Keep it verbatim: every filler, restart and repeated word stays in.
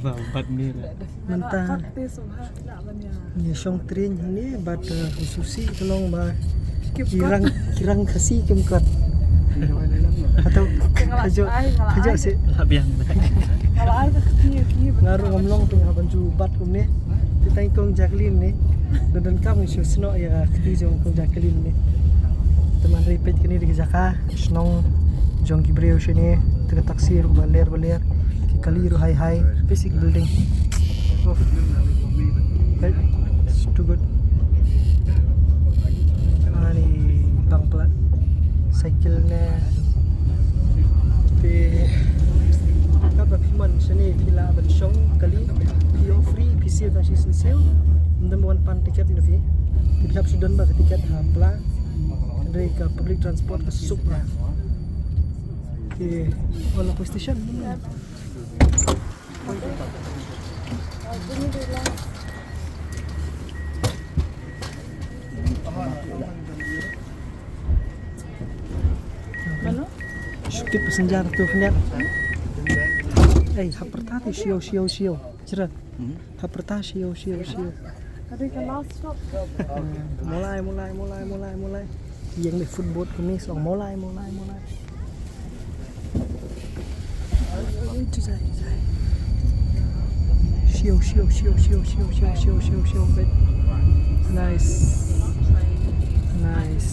Ba bat ni la. Mynta ngi shong train hangne bad, uh, u Susi ka long ba ki rang, ki rang Khasi kim kot. Hato kajo, kajo se. La biang. Nga ruh ngam long te nga ban ju bat kumne. Te tang i kong Jacqueline ne. Don, donkam ngi shu snoh ïa ka kti jong kong Jacqueline ne. Te hynrei peit kane dei ka jaka shnong jong ki briew shane, te ka taxi ruh ba ler ba ler, ki kali ruh hai hai, basic building. Uff. Hey, it's too good. Ani bang plat cycle ne. Te katba phi mon shane phi lah ban shong kali, phi ïoh free, phi siew tang shi sien siew. Ym don ban pan tiket na phi. Te phi hap shu don ba ka tiket ha pla. Hynrei ka public transport ka suk bha. Te, oh, la police station. Mano? Shukit passenger tu khyndiat. Eh, hap pyrta te shiaw, shiaw, shiaw. Jra. Hap pyrta shiaw, shiaw, shiaw. Ka dei ka last stop. Molai, molai, molai, molai, molai. Ïeng dei footboard kane, song molai, molai, molai. Shiaw, shiaw, shiaw. Nice. Nice.